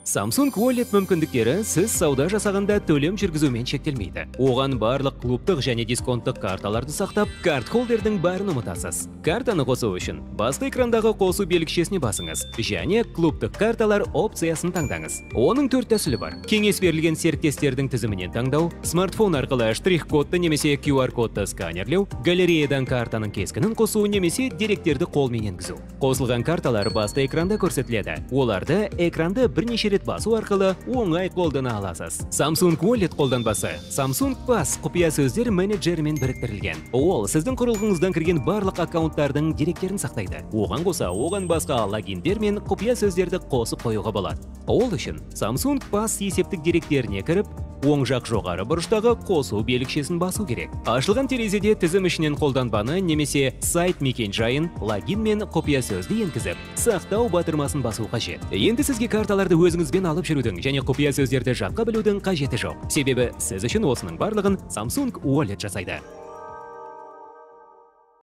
Samsung Wallet мүмкіндіктері сіз сауда жасағанда төлем жүргізумен шектелмейді. Оған барлық клубтық және дисконттық карталарды сақтап, карт-холдердің бәрін ұмытасыз. Картаны қосу үшін басты экрандағы қосу белгішесіне басыңыз және клубтық карталар опциясын таңдаңыз. Оның 4 тәсілі бар. Кеңес берілген серіктестердің тізімінен таңдау, смартфон арқылы штрих-кодты немесе QR-кодты сканерлеу, галереядан картаның кескінін қосу немесе деректерді қолмен енгізу. Қосылған карталар басты экранда көрсетіледі. Оларды экранды бірнеше рет басу арқылы оңай қолдана аласыз. Samsung Wallet қолданбасы Samsung Pass құпия сөздер менеджерімен біріктірілген. Ол сіздің құрылғыңыздан кірген барлық аккаунттардың деректерін сақтайды. Оған қоса, оған басқа логиндер мен құпия сөздерді қосып қоюға болады. Ол үшін Samsung Pass есептік деректеріне кіріп, оң жақ жоғары бұрыштағы қосу белгішесін басу керек. Ашылған терезеде тізім ішінен қолданбаны немесе сайт мекен-жайын, логин мен құпия сөзді енгізіп, сақтау батырмасын басу қажет. Енді сізге карталарды өзіңізбен алып жүрудің және құпия сөздерді жатқа білудің қажеті жоқ. Себебі сіз үшін осының барлығын Samsung Wallet жасайды.